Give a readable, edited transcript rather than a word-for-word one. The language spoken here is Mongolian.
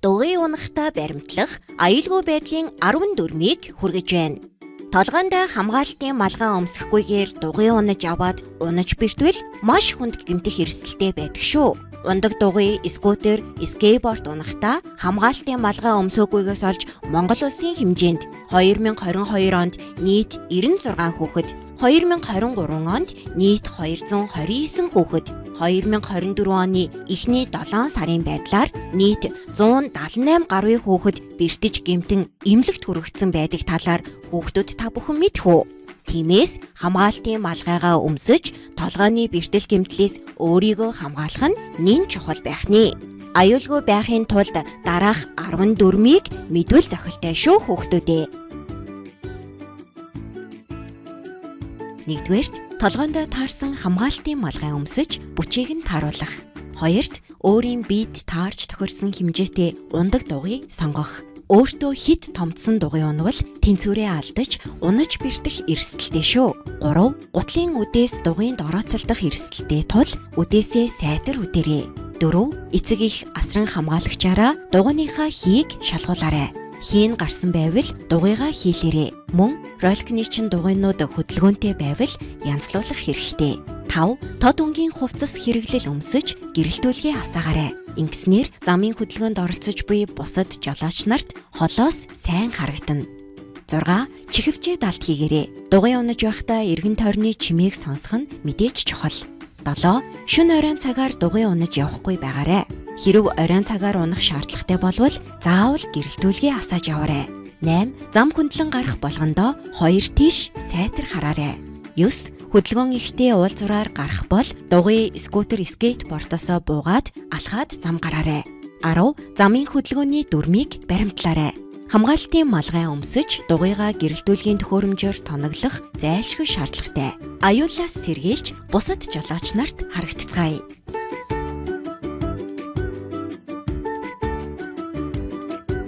Дугуй унахдаа баримтлах аюулгүй байдлын 14-ийг хүргэж байна. Толгойндоо хамгаалтын малгай өмсөхгүйгээр дугуй унаж аваад унаж бэртвэл маш хүнд гэмтэх эрсдэлтэй байдаг шүү. Унадаг дугуй, скутер, скейтборд унахдаа хамгаалтын малгай өмсөөгүйгээс олж Монгол улсын хэмжээнд 2022 онд нийт 96 хүүхэд, 2023 онд нийт 229 хүүхэд, 2024 оны эхний 7 сарын байдлаар нийт 178 гаруй хүүхэд бэртэж гэмтэн эмнэлэгт хүргэсэн байдаг талаар хүүхдүүд та бүхэн мэдэх үү? Тиймээс хамгаалтын малгайгаа өмсөж толгойн бэртэл гэмтлээс өөрийгөө хамгаалах нь нэн чухал байх нь. Аюулгүй байхын тулд дараах 14-ийг мэдвэл зохилтой шүү хүүхдүүдээ. Нэгдүгээрт, толгойндоо таарсан хамгаалтын малгай өмсөж бүчийг нь тааруулах. Хоёрт, өөрийн биед таарч тохирсон хэмжээтэй унадаг дугуй сонгох. Өөртөө хэт томдсон дугуй унавал тэнцвэрээ алдаж унаж бэртэх эрсдэлтэй шүү. 3. Гутлын үдээс дугуйнд орооцолдох эрсдэлтэй тул үдээсээ сайтар үдээрэй. 4. Эцэг эх асран хамгаалагчаараа дугуйныхаа хийг шалгуулаарай. Хийн гарсан байвал дугуйгаа хийлээрэй. Мөн роликны чин дугуйнууд хөдөлгөөнтэй байвал янзлуулах хэрэгтэй. 5. Тод өнгийн хувцас хэрэглэл өмсөж гэрэлтүүлгээ асаагаарай. Ингэснээр замын хөдөлгөөнд оролцож буй бусад жолооч нарт холоос сайн харагдана. 6. Чихэвчээ далд хийгээрэй. Дугуй унаж байхдаа эргэн тойрны чимээг сонсох нь мэдээж чухал. 7. Шөнө оройн цагаар дугуй унаж явахгүй байгаарай. Хэрв оройн цагаар унах шаардлагатай болвол заавал гэрэлтүүлгээ асааж яваарай. 8. Зам хөндлөн гарах болгондоо хоёр тийш сайтар хараарай. 9. Хөдөлгөөн ихтэй уул зураар гарах бол дугуй, скутер, скейтбордосоо буугаад алхаад зам гараарай. 10. Замын хөдөлгөөний дүрмийг баримтлаарай. Хамгаалтын малгай өмсөж дугуйгаа гэрэлтүүлгийн төхөөрөмжөөр тоноглох зайлшгүй шаардлагатай. Аюулаас сэргийлж бусад жолооч нарт харагдацгаая.